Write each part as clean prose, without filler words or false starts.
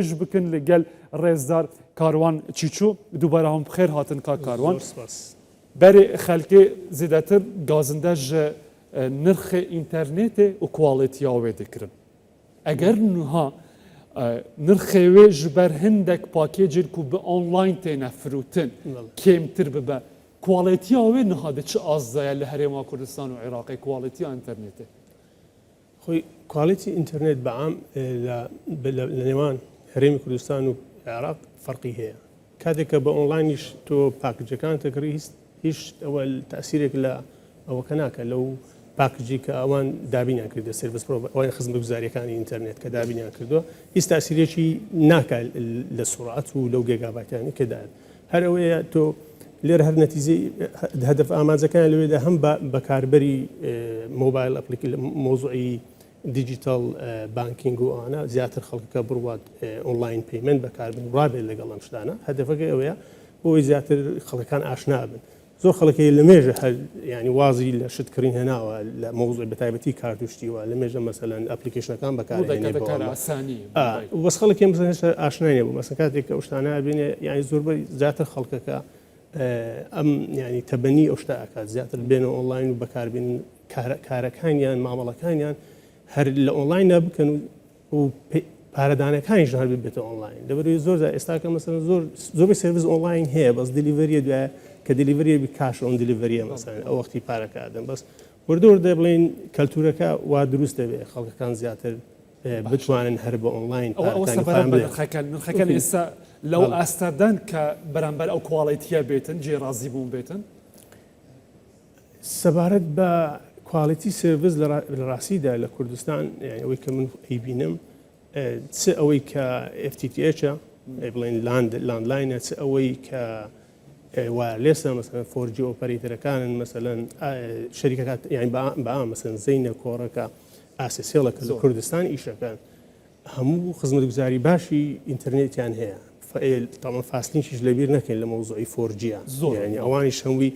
پێش بکەن لە گەل ڕێزدار کاروان چیچۆ دووبارە هەم بخێر هاتن کاک کاروان. زۆر سپاس. بەرێ خەلکێ زێدەتر گازندە ژ نرخێ ئینتەرنێتێ و کواڵێتیا وێ دکرن. ئەگەر نها نرخێ وێ ژ بەر هندەک پاکێجێن کو بە ئۆنلاین تێنە فروتن کێمتر ببە، کواڵێتیا وێ نها دە چ ئاستدایە لە هەرێما کوردستان و عێراقێ کواڵێتیا ئینتەرنێتێ؟ خۆی quality ئینتەرنێت بە عام لە نێوان هەرێمی کوردستان و عێراق فەرقی هەیە کاتێک کە بە ئۆنلاینیش تۆ package ەکان تەکڕی هیچ ئەوە تاسیرێک لە ئەوەکە ناکە لەو package ی کە ئەوان دابینیان کردە service pro ئەوان خزمەتگوزاریەکانی ئینتەرنێت کە دابینیان کردووە هیچ تاسیرێکی ناکە لە سوڕعەت و لەو گێگابایتانی کە داد هەر ئەوەیە تۆ لێرە هەر نەتیجەی هەدەف ئامانجەکان لەوێدا هەم بە بەکاربەری mobile applic مۆزوعی digital banking و ئەوانە زیاتر خەڵکەکە بڕوات online payment بەکاربن ڕابێت لەگەڵ ئەم شتانە هەدەفەکە ئەوەیە بۆی زیاتر خەڵکان ئاشنا بن زۆر خەڵک هەیە لە مێژە هەر یانی وازی لە شت کڕین هێناوە لە مەوزوعی بە تایبەتی کارت و شتی وا لە مێژە مەسەلەن application ەکان بەکار ڕوو هێنێ دەکاتە بۆ کار ئەمە ئاسانی ئا بۆ بەس خەڵک هەیە مەسەلەن هێشتا ئاشنای نەبوو مەسەلەن کاتێک کە ئەو شتانە ئەبینێ یانی زۆربەی زیاتر خەڵکەکە ئەم یانی تەبەنی ئەو شتە ئەکات زیاتر بێنە ئۆنلاین و بەکاربێنن کارە کارەکانیان مامەڵەکانیان هەر لە ئۆنلایندا بکەن و و پارەدانەکانیش هەر ببێتە ئۆنلاین لەبەرئەوەی زۆر جار ئێستاکە مەسەلەن زۆر زۆربەی service online هەیە بەس delivery یە دوایە کە delivery یە بی cash on delivery یە مەسەلەن ئەو وەختی پارەکە ئەدەن بەس وردە وردە بڵێین کەلتورەکە وا دروست دەبێ خەڵکەکان زیاتر بتوانن هەر بە ئۆنلاین ئەوە ئەوە پارەکانی سەبارەت خۆیان بە بدەن نرخەکان نرخەکان ئێستا لەو بەڵێ. ئاستەدان کە بەرامبەر ئەو quality یە بێتن جێی ڕازی بوون بێتن؟ سەبارەت بە quality service لە ڕاستیدا لە کوردستان یانی ئەوەی کە من ئەیبینم چ ئەوەی کە FTTH ە بڵێن land landline ە چ ئەوەی کە wireless ە مەسەلەن 4G operator ەکانن مەسەلەن شەریکەکات یانی بە مەسەلەن زەینە کۆڕەکە ئاسسێڵە کە لە کوردستان ئیشەکەن هەموو خزمەتگوزاری باشی ئینتەرنێتیان هەیە تاوان فاستنیشیش لەبیر نەکەین لە مەوزوعی 4G یە یعنی ئەوانیش هەمووی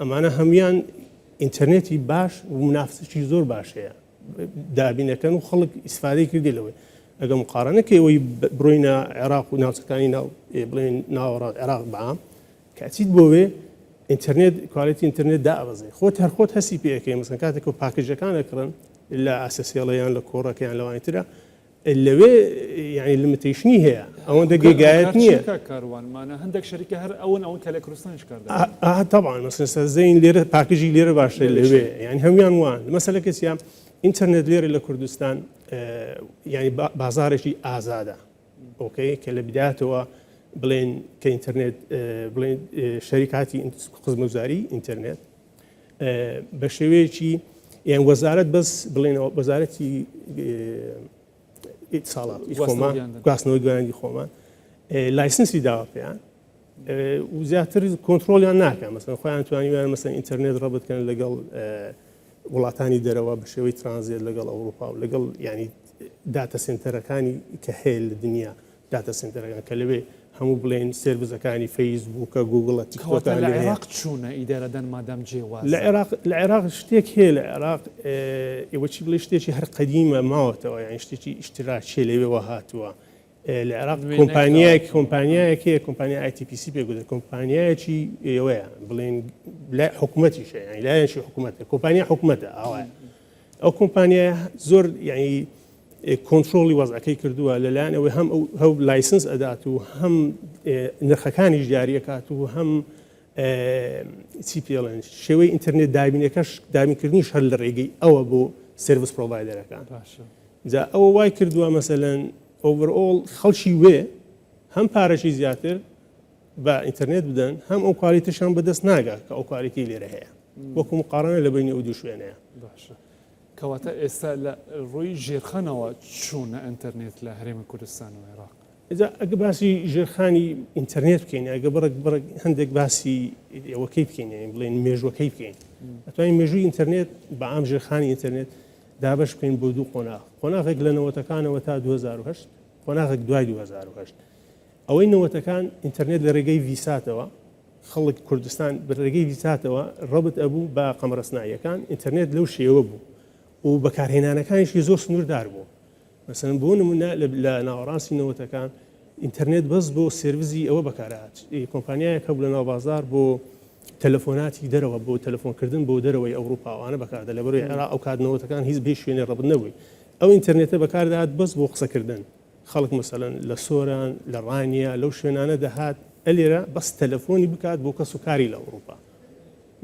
ئەمانە هەمویان ئینتەرنێتی باش و منافسەکی زۆر باش هەیە دابینەکەن و خەڵک ئیسفادەی کردی لەوەی ئەگە مقارنەکەی ئەوەی بڕۆینە عێراق و ناوچەکانی ناو بڵێن ناوەڕاست عێراق بەعام کە ئەچیت بۆ وێ ئینتەرنێت quality ئینتەرنێت دائەبەزێ خۆت هەر خۆت هەستی پێ ئەکەی مەسەن کاتێک کە package ەکان ئەکڕن لە ئاسەسێڵە یان لە کۆڕەکە یان لەوانی ترە لەوێ یعنی limitation ی هەیە ئەوەندە گێگایەت نییە کاروان مانە هەندێک شەریکە هەر ئەوەن ئەوەن کە لە کوردستانیش کار دەکەن طبعا مەسەن سەر زەین لێرە package ی لێرە باشە لەوێ یعنی هەمویان وان مەسەلەکە چیە ئینتەرنێت لێرە لە کوردستان یعنی بازارێکی ئازادە okay کە لە بدایەتەوە بڵێن کە ئینتەرنێت بڵێن شەریکاتی خزمەتگوزاری ئینتەرنێت بە شێوەیەکی یان وەزارەت بەس بڵێنەوە وەزارەتی ئیتساڵات خۆمان گواستنەوەی گویانی خۆمان license ی داوە پێیان و زیاتر کۆنترۆڵیان ناکە مەسەن خۆیان توانیویان مەسەن ئینتەرنێت ڕەبت کەن لەگەڵ وڵاتانی دەرەوە بە شێوەی ترانزێت لەگەڵ ئەوروپا و لەگەڵ ینی data center ەکانی کە هەیە لە دنیا data center ەکان کە لەوێ هەموو بڵێن service ەکانی فەیسبووکە گوگڵە تیکتۆکە لە عێراق چوونە ئیدارەدان مادام جێواز لە عێراق لە عێراق شتێک هەیە لە عێراق ئێوە چی بڵێ شتێکی هەر قەدیمە ماوەتەوە یان شتێکی ئیشتراکیە لەوێوە هاتووە لە عێراق کۆمپانیایەک کۆمپانیایەک هەیە کۆمپانیا ITPC پێ گوترێت کۆمپانیایەکی ئێوەیە بڵێن لای حکوومەتیشە یانی لایەنشی حکوومەتە کۆمپانیا حکوومەتە ئاوایە ئەو کۆمپانیا زۆر یعنی کۆنترۆڵی وەزعەکەی کردووە لەلایەن ئەوەی هەم ئەو license ئەدات و هەم نرخەکانیش دیاریەکات و هەم چی پێڵێن شێوەی ئینتەرنێت دابینەکەش دابینکردنیش هەر لە ڕێگەی ئەوە بۆ service provider ەکان جا ئەوە وای کردووە مەسەلەن overall خەڵکی وێ هەم پارەشی زیاتر بە ئینتەرنێت بدەن هەم ئەو quality شان بەدەست ناگا کە ئەو quality لێرە هەیە وەکو مقارنە لە بینی ئەو دوو شوێنەیە. باشە کەواتە ئێستا لە ڕووی ژێرخانەوە چوونە ئینتەرنێت لە هەرێمی کوردستان و عێراق؟ جا ئەگە باسی ژێرخانی ئینتەرنێت بکەین ئەگە بڕێک بڕێک هەندێک باسی ئەوەکەی بکەین یانی بڵێن مێژوەکەی بکەین ئەتوانین مێژووی ئینتەرنێت بە عام ژێرخانی ئینتەرنێت دابەش بکەین بۆ دوو قۆناغ قۆناغێک لە نەوەتەکانەوە تا 2008 قۆناغێک دوای 2008 ئەوەی نەوەتەکان ئینتەرنێت لە ڕێگەی VSAT ەوە خەڵک کوردستان بە ڕێگەی VSAT ەوە ڕەبت ئەبوو بە قەمەرەسناییەکان ئینتەرنێت لەو شێوە بوو و بەکارهێنانەکانیشی زۆر سنووردار بوو. مەسەلەن بۆ نمونە لە ناوەڕاستی نەوەتەکان ئینتەرنێت بەس بۆ service ی ئەوە بەکارهات، کۆمپانیایەک هەبوو لە ناو بازاڕ بۆ تەلەفۆناتی دەرەوە بۆ تەلەفۆنکردن بۆ دەرەوەی ئەوروپا ئەوانە بەکاردە لەبەرەوەی عێراق ئەو کات نەوەتەکان هیچ بێ شوێنێ ڕەبت نەبووی ئەو ئینتەرنێتە بەکاردەهات بەس بۆ قسەکردن خەڵک مەسەلەن لە سۆران لە ڕانیە لەو شوێنانە دەهات ئەلێرە بەس تەلەفۆنی بکات بۆ کەس و کاری لە ئەوروپا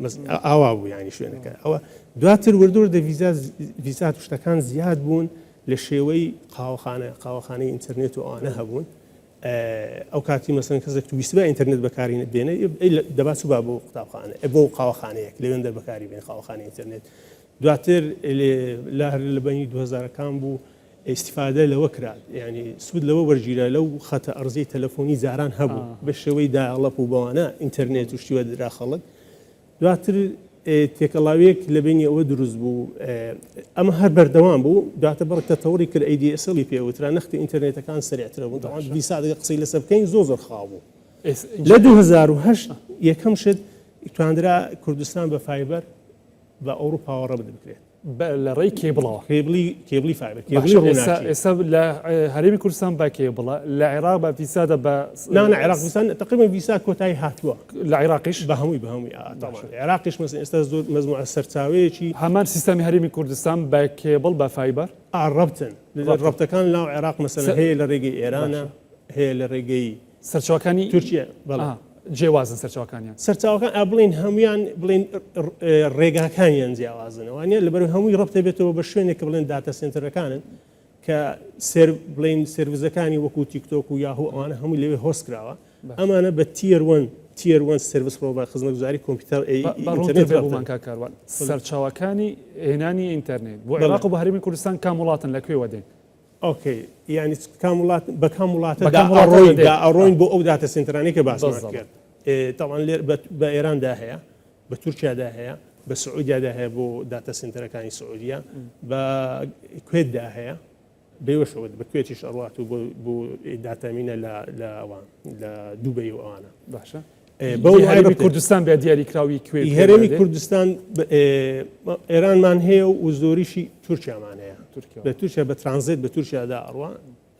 بەس ئاوا بوو یانی شوێنەکە ئەوە دواتر وردوردە ڤیزا ڤیزات و شتەکان زیاد بوون لە شێوەی قاوەخانە قاوەخانەی ئینتەرنێت و ئەوانە هەبوون ئەو کاتی مەسەن کەسێک تویستبا ئینتەرنێت بەکاری بێنێ دەبا چوبا بۆ قوتابخانە بۆ قاوەخانەیەک لەوێندە بەکاری بێن قاوەخانەی ئینتەرنێت دواتر لە هەر لە بەینی 2000ەکان بوو ئیستیفادە لەوە کرا یانی سوود لەوە وەرگیرا لەو خەتە ئەرزیەی تەلەفۆنی جاران هەبوو بە شێوەی dial-up و بەوانە ئینتەرنێت و شتی وەدرا خەڵک دواتر تێکەڵاویەک لە بینی ئەوە دروست بوو ئەمە هەر بەردەوام بوو دواتر بڕ تەتەوری کرد ADSL ی پێوترا نەختی ئینتەرنێتەکان سریعترە بوون تەوان 20 دقیقە قسەی لەسەر بکەین زۆر زۆر خاو بوو لە 2008 یەکەم شت تواندرا کوردستان بە fiber بە ئەوروپاوە ڕەبت بکرێت لە ڕێی کێبڵەوە. کێبڵی کێبڵی fiber کێبڵی ڕووناکی. ئێستا لە هەرێمی کوردستان بە کێبڵە، لە عێراق بە ڤیسادە بە نا نا عێراق ڤیسا تقریبا ڤیسا کۆتایی هاتووە. لە عێراقیش؟ بە هەمووی بە هەمووی ئا تەبعەن عێراقیش مەسەلەن ئێستا زۆر مەجموعە سەرچاوەیەکی. هەمان سیستەمی هەرێمی کوردستان بە کێبڵ بە fiber؟ ئا ڕەبتن ڕەبتەکان لەناو عێراق مەسەلەن هەیە لە ڕێگەی ئێرانە هەیە لە ڕێگەی. سەرچاوەکانی تورکیە بەڵێ. جیاوازن سەرچاوەکانیان؟ سەرچاوەکان ئا بڵێین هەموویان بڵێین ڕێگاکانیان جیاوازن وانە لەبەر هەمووی ڕەبتە بێتەوە بە شوێنێک کە بڵێن data center ەکانن کە سێر بڵێن service ەکانی وەکو تیکتۆک و یاهو ئەوانە هەمووی لەوێ host کراوە ئەمانە بە tier one tier one service provider خزمەتگوزاری کۆمپیوتەر ئینتەرنێت بۆمان کاک کاروان سەرچاوەکانی هێنانی ئینتەرنێت بۆ عێراق و بە هەرێمی کوردستان کام وڵاتن لە کوێوە دێن؟ okay یانی کام وڵات بە کام وڵاتە دا ئەڕۆین دا ئەڕۆین بۆ ئەو data center انەی کە باسمان کرد تاوان لێر بە ئێراندا هەیە بە تورکیادا هەیە بە سعودیادا هەیە بۆ data center ەکانی سعودیە بە کوێتدا هەیە بێوەشەوە بە کوێتیش ئەڕات و بۆ داتامینە لە ئەوان لە دوبەی و ئەوانە باشە بەو هەرێمی کوردستان بێ دیاریکراوی کوێ هەرێمی کوردستان ئێرانمان هەیە و زۆریشی تورکیامان هەیە لە تورکیا بە ترانزێت بە تورکیادا ئەڕوا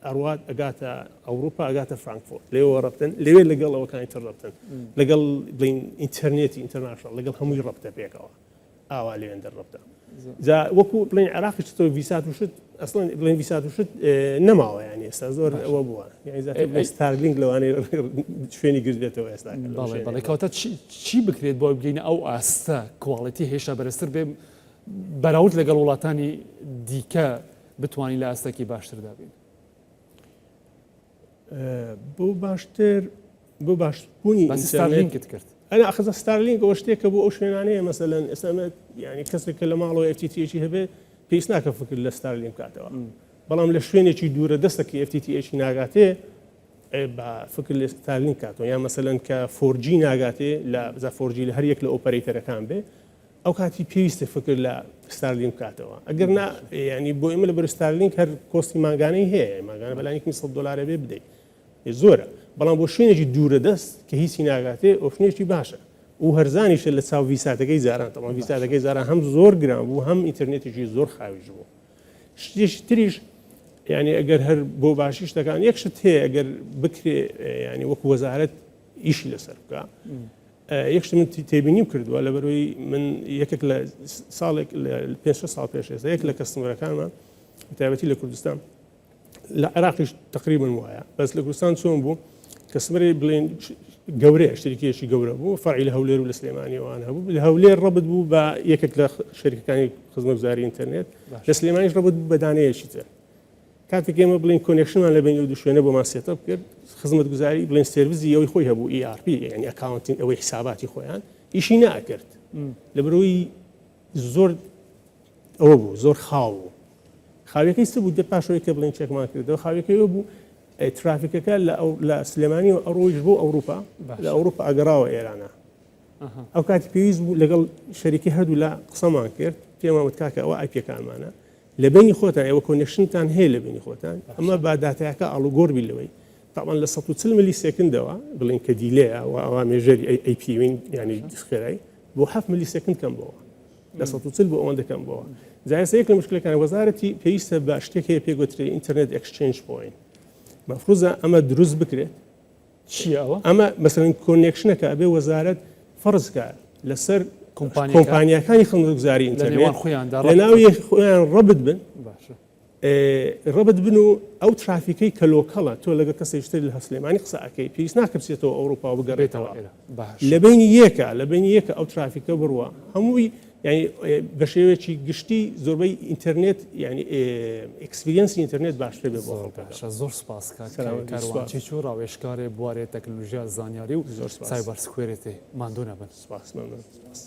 ئەڕوات ئەگاتە ئەوروپا ئەگاتە فرانکفۆرت لێوە ڕەبتن لەوێ لەگەڵ ئەوەکانی تر ڕەبتن لەگەڵ بڵین ئینتەرنێتی international لەگەڵ هەمووی ڕەبتە پێکەوە ئاوا لەوێن دەرڕەبتە جا وەکو بڵێن عێراقیش تۆ ڤیسات و شت ئەسڵەن بڵێن ڤیسات و شت نەماوە یانی ئێستا زۆر ئەوە بووە یانی زیاتر بڵێن ستارلینک لەوانەیە شوێنی گرتبێتەوە ئێستا بەڵێ بەڵێ کەواتە چی بکرێت بۆ بگەینە ئەو ئاستە quality هێشتا بەرزتر بێ بەراورد لەگەڵ وڵاتانی دیکە بتوانین لە ئاستێکی باشتردا بین؟ بۆ باشتر بۆ باشبوونی باسی ستارلینکت کرد. ئەنا ئەخزە ستارلینک ئەوە شتێکە بۆ ئەو شوێنانەیە مەسەلەن ئێستا ئەمە یعنی کەسێک کە لە ماڵەوە FTTH هەبێ پێویست ناکە فکر لە ستارلینک بکاتەوە بەڵام لە شوێنێکی دوورە دەستە کە FTTH ناگاتێ بە فکر لە ستارلینک کاتەوە یان مەسەلەن کە 4G ناگاتێ لە بزا 4G لە هەر یەک لە operator ەکان بێ ئەو کاتی پێویستە فکر لە ستارلینک بکاتەوە ئەگەر نا ینی بۆ ئێمە لە بەر ستارلینک هەر cost ی مانگانەی هەیە مانگانە بەلانی کەمی 100 دلارە بێ بدەیت زۆرە بەڵام بۆ شوێنێکی دوورە دەست کە هیچی ناگاتێ option ێکی باشە و هەرزانیشە لە چاو ڤیساتەکەی جاران تەمان ڤیساتەکەی جاران هەم زۆر گران بوو هەم ئینتەرنێتێکی زۆر خاویش بوو شتێکی تریش یعنی ئەگەر هەر بۆ باشی شتەکان یەک شت هەیە ئەگەر بکرێ ینی وەکو وەزارەت ئیشی لەسەر بکە یەک شت من تێبینیم کردووە لەبەرەوەی من یەکێک لە ساڵێک لە پێ ساڵ پێش ئێستا یەک لە customer ەکانمان تایبەتی لە کوردستان لە عێراقیش تقریبا وایە بەس لە کوردستان چۆن بوو customer ی بڵێن گەورەیە شتێکیەکی گەورە بوو فەرعی لە هەولێر و لە سلێمانیوان هەبوو لە هەولێر ڕەبت بوو بە یەکێک لە شەریکەکانی خزمەتگوزاری ئینتەرنێت لە سلێمانیش ڕەبت بوو بە دانەیەکی تر کاتێک ئێمە بڵین connection مان لە بین ئەو دوو شوێنە بۆمان setup کرد خزمەتگوزاری بڵێن service ی ئەوەی خۆی هەبوو ERP یعنی accounting ئەوەی حساباتی خۆیان ئیشی ناکرد لە برۆی زۆر ئەوە بوو زۆر خاو بوو خاویەکەی چ بوو دە پاشەوەی کە بڵێن چێکمان کردەوە خاویەکەی ئەوە بوو ترافیکەکە لە ئەو لە سلێمانی و ئەڕۆیش بۆ ئەوروپا لە ئەوروپا ئەگەڕاوە ئێرانە ئەو کاتی پێویست بوو لەگەڵ شەریکی هەردوو لا قسەمان کرد پێمان وت کاکە ئەوە IP ەکانمانە لە بینی خۆتان ئێوە connection تان هەیە لە بینی خۆتان ئەمە با داتایەکە ئاڵوگۆڕ بی لەوەی تاوان لە 140 millisecond ەوە بڵین کە delay ە و ئەوە measure ی ئەی پیوین ینی خێرای بۆ 7 millisecond کەم بۆوە لە 140 بۆ ئەوەندە کەم بۆوە. جا ئێستا یەک لە مشکلەکان وەزارەتی پێویستە بە شتێک هەیە پێ گوترێ internet exchange point مەفروزە ئەمە دروست بکرێت. چییە ئەوە؟ ئەمە مەسەلەن connection ەکە ئەبێ وەزارەت فەرز کا لەسەر کۆمپانیاکانی خزمەتگوزاری ئینتەرنێت لە ناو خۆیان ڕەبت بن باشە. ڕەبت بن و ئەو ترافیکەی کە local ە تۆ لەگەڵ کەسێکی تر لە سلێمانی قسە ئەکەی پێویست ناکە بچێتەوە ئەوروپا و بگەڕێتەوە لە بینی یەکە لە بینی یەکە ئەو ترافیکە بڕوە هەمووی یعنی بە شێوەیەکی گشتی زۆربەی ئینتەرنێت یعنی experience ی ئینتەرنێت باشتر بێ بۆ خەڵکەکە. زۆر سپاس کاک کاروان چیچو ڕاوێژکارێ بوارێ تەکنەلۆژیا زانیاری و cyber security ماندوو نەبن. سپاس مەمنون سپاس.